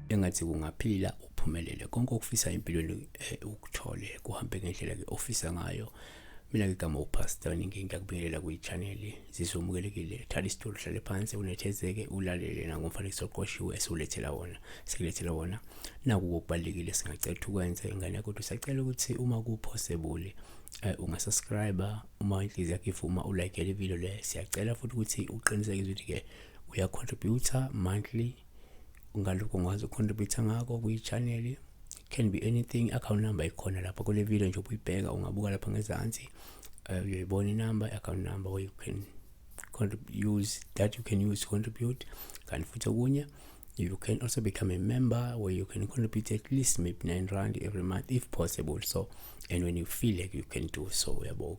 Engathi kungaphila uphumelele konke okufisa empilweni ukuthole kuhambe ngendlela ke ofisa ngayo. Mina ke igama uPastor Ningi, ngiyakubingelela kwi-channel. Zizomukelekile, thatha isitulo uhlale phansi unethezeke ulalele nangomfanekiso oqoshiwe esiwulethela wona, sikulethela wona. Naku okubalulekile singacela ukuthi ukwenze ingane yakho, siyacela ukuthi uma ku-possible ungasubscribe, uma inhliziyo yakho ivuma ulike le video le. Siyacela futhi ukuthi uqinisekise ukuthi-ke uya-contribute monthly ngalokho ungakwazi uku-contribute ngako kwi-channel. Can be anything, account number ikhona lapha kule video nje ubuyibheka, ungabuka lapha ngezansi uyoyibona inumber, account number where you can use that, you can use to contribute. Kanti futhi okunye, you can also become a member where you can contribute at least maybe R9 every month if possible, so and when you feel like you can do so, yabo,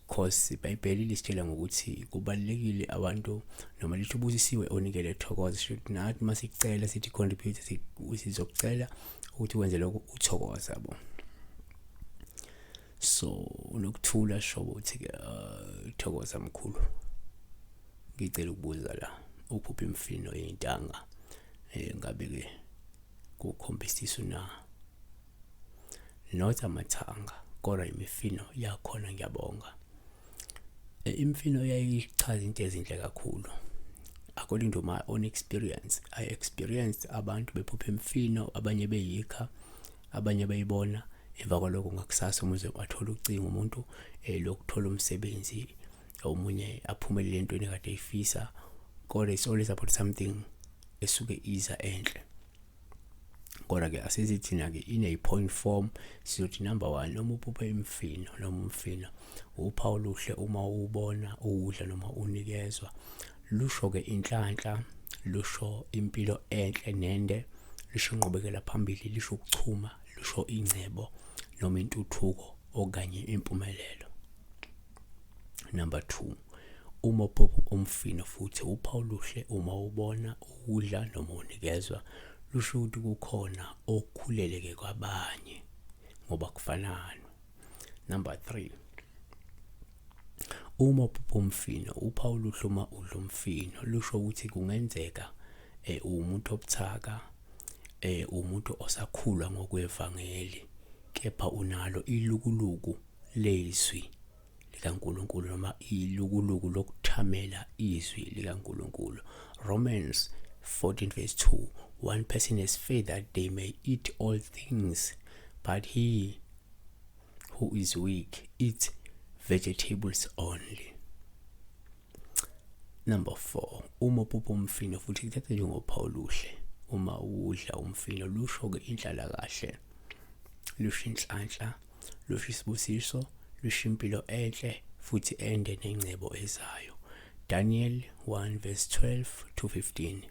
cause iBhayibheli lisitshela ngokuthi kubalulekile abantu noma lithi ubusisiwe onikele thokoza. Shuthi nathi masicela sithi contribute, sizokucela ukuthi wenze lokho uthokoza, yabo. So unokuthula sho ukuthi ke thokoza mkhulu, ngicela ukubuza la, uphupha imfino yentanga, ngabe ke kukhombisa isu na? Not amathanga kodwa imifino yakhona. Ngiyabonga. Imfino yayichaza into ezinhle kakhulu. According to my own experience, I experienced abantu bephupha imfino, abanye beyikha, abanye beyibona, emva kwalokho ngakusasa umuze wathola ucingo umuntu lokuthola umsebenzi, omunye aphumelele entweni ekade eyifisa. Kodwa it's always about something esuke iza enhle. Kodwa ke asithi thina ke in a point form sizothi number 1, noma uphupha imfino noma umfino, uphawu oluhle uma uwubona, uwudla noma unikezwa. Lusho ke inhlanhla, lusho impilo enhle nende, lusho inqubekela phambili, lisho ukuchuma, lusho ingcebo noma intuthuko okanye impumelelo. Number 2, uma uphupha umfino futhi, uphawu oluhle uma ubona, udla noma unikezwa, lusho ukuthi kukhona okukhuleleke kwabanye ngoba kufanana. Number 3, uma uphupha umfino, uphawu oluhle uma udla umfino, lusho ukuthi kungenzeka uwumuntu obuthaka, umuntu osakhula ngokwevangeli, kepha unalo ilukuluku lezwi likaNkulunkulu noma ilukuluku lokuthamela izwi likaNkulunkulu. Romans 14 verse 2, one person has faith that they may eat all things, but he who is weak eats vegetables only. Number 4, uma uphupha umfino futhi, kuthatha njengophawu oluhle uma udla umfino, lusho ke inhlala kahle, lusho inhlanhla, lusho isibusiso, lusho impilo enhle futhi ende nengcebo ezayo. Daniel 1 verse 12 to 15,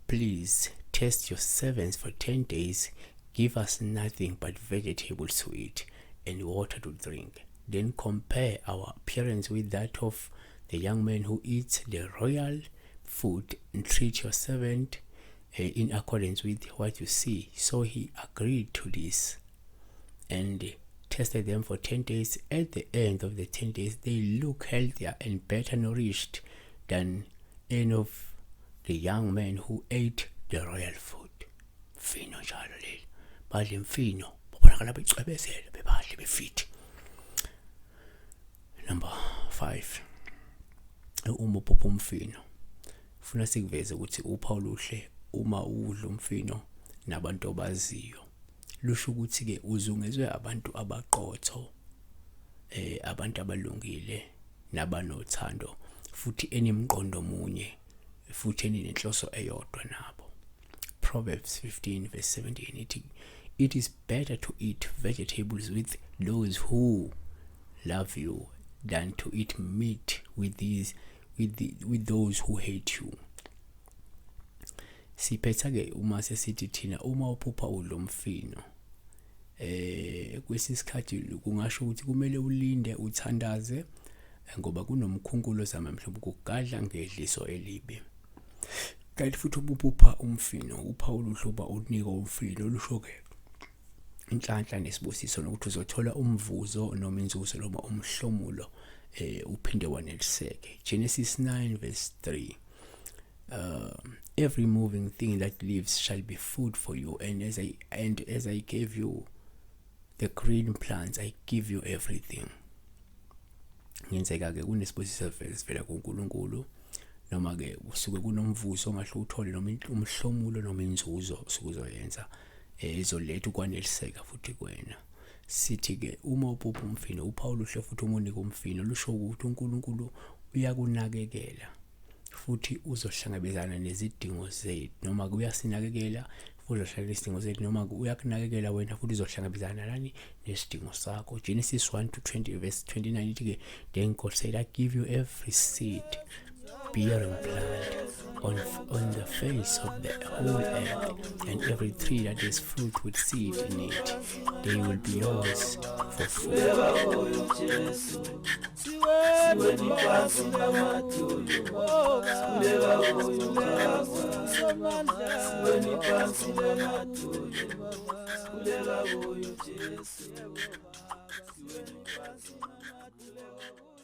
please test your servants for 10 days. Give us nothing but vegetables to eat and water to drink. Then compare our appearance with that of the young man who eats the royal food and treat your servant in accordance with what you see. So he agreed to this and tested them for 10 days. At the end of the 10 days, they look healthier and better nourished than any of the young men who ate the royal food. Mfino njalo leli, badla imfino babonakala becwebezela, bebahle, befithi. Number 5, uma uphupha umfino, funa sikuveze ukuthi uphawu luhle uma udla umfino nabantu obaziyo, lusho ukuthi ke uzungezwe abantu abaqotho, abantu abalungile nabanothando futhi enimqondo munye futhi eninenhloso eyodwa nabo. Proverbs 15 verse 17 ithi, it is better to eat vegetables with those who love you than to eat meat with those who hate you. Siphetha ke uma sesithi thina uma uphupha udla umfino, kwesisikhathi kungasho ukuthi kumele ulinde, uthandaze, ngoba kunomkhunkulo ozama mhlawumbe ukugadla ngedliso elibi. Kanti futhi ubuphupha umfino, uphawu oluhle uba unika umfino, lusho ke Inhlanhla nesibusiso nokuthi uzothola umvuzo noma inzuzo noma umhlomulo uphinde waneliseke. Genesis 9 verse 3. Every moving thing that lives shall be food for you, and as I gave you the green plants, I give you everything. Ngenzeka ke kunesibusiso sivela kuNkulunkulu, noma ke usuke kunomvuzo ongahle uthole, noma umhlomulo noma inzuzo osuke uzoyenza izoletha ukwaneliseka futhi kuwena. Sithi ke uma uphupha umfino, uphawu luhle futhi uma unika umfino lusho ukuthi uNkulunkulu uyakunakekela futhi uzohlangabezana nezidingo zethu, noma uyasinakekela futhi uzohlangabezana nezidingo zethu, noma uyakunakekela wena futhi uzohlangabezana nani nesidingo sakho. Genesis 1 to 20 verse 29 ithi ke, "Then God said, I give you every seed bearing plant on the face of the whole earth, and every tree that has fruit with seed in it. They will be yours for food." Siweni phansi ngamadolo, sikhuleka kuyo Baba. Siweni phansi ngamadolo, sikhuleka kuyo Jesu. Siweni phansi ngamadolo.